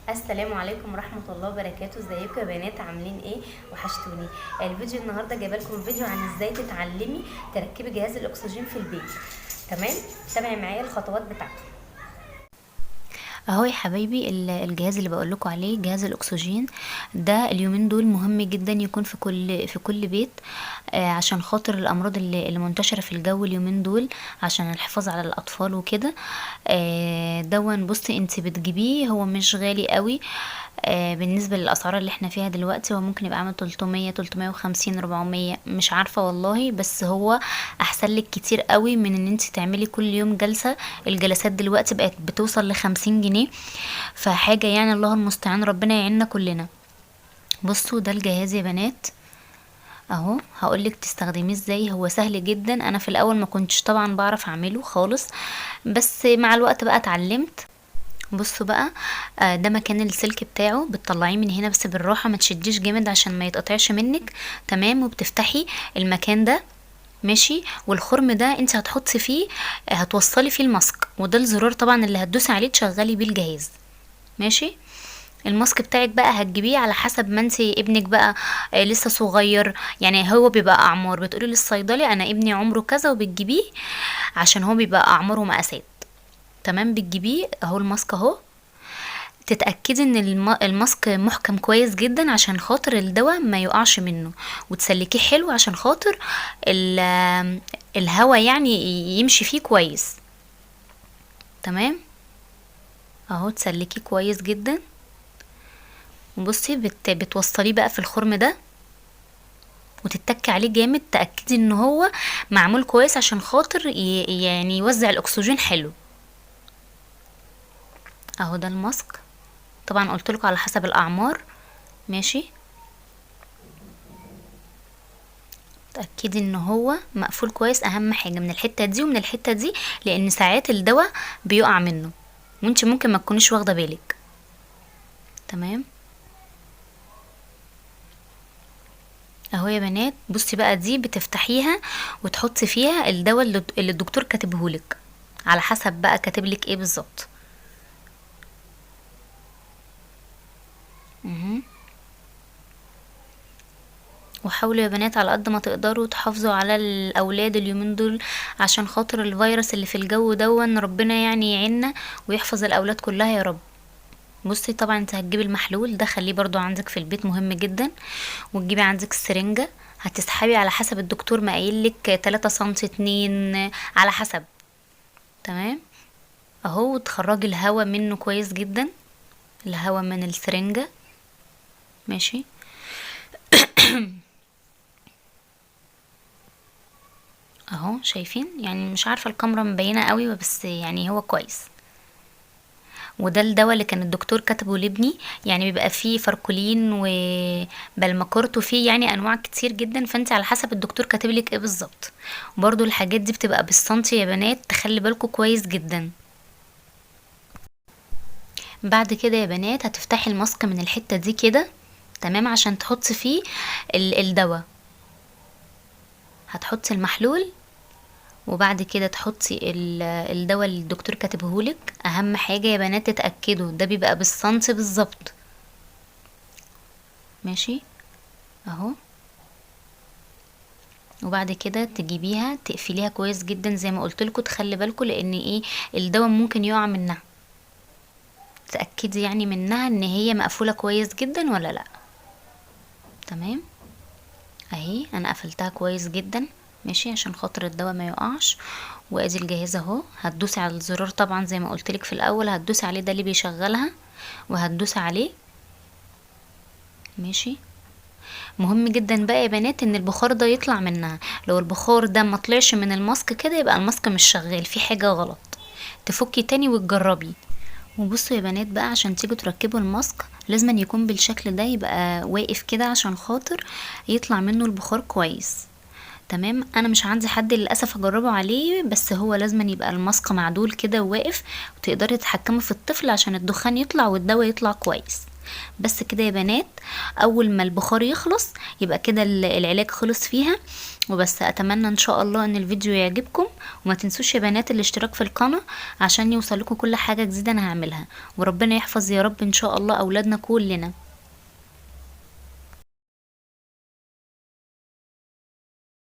السلام عليكم ورحمة الله وبركاته. ازيكم يا بنات؟ عاملين ايه؟ وحشتوني. الفيديو النهارده جايبه لكم فيديو عن ازاي تتعلمي تركبي جهاز الاكسجين في البيت. تمام، تابعي معايا الخطوات بتاعته. اهو يا حبايبي الجهاز اللي بقول لكم عليه جهاز الاكسجين ده اليومين دول مهم جدا يكون في كل بيت، عشان خاطر الامراض اللي منتشرة في الجو اليومين دول، عشان الحفاظ على الاطفال وكده. دون بصي انت بتجيبيه، هو مش غالي قوي، بالنسبة للاسعار اللي احنا فيها دلوقتي. هو ممكن يبقى عامل 300، 350، 400، مش عارفه والله، بس هو احسن لك كتير قوي من ان انت تعملي كل يوم جلسه. الجلسات دلوقتي بقت بتوصل ل50 جنيه، فحاجه يعني الله المستعان، ربنا يعيننا كلنا. بصوا ده الجهاز يا بنات اهو، هقولك تستخدميه ازاي. هو سهل جدا، انا في الاول ما كنتش طبعا بعرف اعمله خالص، بس مع الوقت بقى اتعلمت. بصوا بقى، ده مكان السلك بتاعه، بتطلعيه من هنا بس بالراحة، ما تشديش جامد عشان ما يتقطعش منك، تمام. وبتفتحي المكان ده، ماشي، والخرم ده انت هتحطي فيه، هتوصلي فيه الماسك، وده الزرار طبعا اللي هتدوسي عليه تشغلي بيه الجهاز، ماشي. الماسك بتاعك بقى هتجيبيه على حسب ما انت ابنك بقى، لسه صغير، يعني هو بيبقى اعمار، بتقولي للصيدلي انا ابني عمره كذا وبتجيبيه عشان هو بيبقى اعماره مقاسات، تمام. بتجيبيه اهو الماسك اهو، تتأكدي ان الماسك محكم كويس جدا عشان خاطر الدواء ما يقعش منه، وتسلكيه حلو عشان خاطر الهواء يعني يمشي فيه كويس، تمام. اهو تسلكيه كويس جدا. وبصي بتوصليه بقى في الخرم ده وتتكي عليه جامد، تأكدي ان هو معمول كويس عشان خاطر يوزع الاكسجين حلو. اهو ده الماسك، طبعا قلت لكم على حسب الاعمار، ماشي. تأكدي ان هو مقفول كويس، اهم حاجة من الحتة دي ومن الحتة دي، لان ساعات الدواء بيقع منه وانت ممكن ما تكونيش واخدة بالك، تمام. اهو يا بنات، بصي بقى دي بتفتحيها وتحطي فيها الدواء اللي الدكتور كاتبهولك، على حسب بقى كاتبلك ايه بالظبط. وحاولوا يا بنات على قد ما تقدروا تحافظوا على الاولاد اليومين دول عشان خاطر الفيروس اللي في الجو دون، ربنا يعيننا ويحفظ الاولاد كلها يا رب. بصي طبعا انت هتجيبي المحلول ده، خليه برضو عندك في البيت مهم جدا، وتجيبي عندك السرنجة، هتسحبي على حسب الدكتور ما قايل لك 3 سنتي 2 على حسب، تمام. اهو، وتخرجي الهواء منه كويس جدا، الهواء من السرنجة، ماشي. اهو شايفين، مش عارفة الكاميرا مبينة قوي بس هو كويس. وده الدواء اللي كان الدكتور كاتبه لابني، بيبقى فيه فاركولين وبلماكورت وفيه انواع كتير جدا، فانت على حسب الدكتور كاتب لك ايه بالظبط. برضو الحاجات دي بتبقى بالسنتي يا بنات، تخلي بالكم كويس جدا. بعد كده يا بنات هتفتحي الماسك من الحتة دي كده، تمام، عشان تحطي فيه الدواء. هتحطي المحلول وبعد كده تحطي الدواء اللي الدكتور كاتبهولك. اهم حاجة يا بنات تتأكدوا ده بيبقى بالسنتي بالظبط، ماشي اهو. وبعد كده تجيبيها تقفليها كويس جدا زي ما قلت لكم، تخلي بالكم لان الدواء ممكن يقع منها، تأكدي منها ان هي مقفولة كويس جدا ولا لا، تمام. اهي انا قفلتها كويس جدا، ماشي، عشان خاطر الدواء ما يقعش. وادي الجهاز اهو، هتدوسي على الزرار طبعا زي ما قلت لك في الاول، هتدوسي عليه، ده اللي بيشغلها، وهتدوسي عليه، ماشي. مهم جدا بقى يا بنات ان البخار ده يطلع منها، لو البخار ده ما طلعش من الماسك كده يبقى الماسك مش شغال، في حاجة غلط، تفكي تاني وتجربي. وبصوا يا بنات بقى، عشان تيجوا تركبوا الماسك لازم يكون بالشكل ده، يبقى واقف كده عشان خاطر يطلع منه البخار كويس، تمام. انا مش عندي حد للاسف اجربه عليه، بس هو لازم يبقى الماسك معدول كده وواقف، وتقدري تتحكمي في الطفل عشان الدخان يطلع والدواء يطلع كويس. بس كده يا بنات. اول ما البخار يخلص يبقى كده العلاج خلص فيها وبس. اتمنى ان شاء الله ان الفيديو يعجبكم، وما تنسوش يا بنات الاشتراك في القناة عشان يوصلكم كل حاجة جديدة انا هعملها، وربنا يحفظ يا رب ان شاء الله اولادنا كلنا.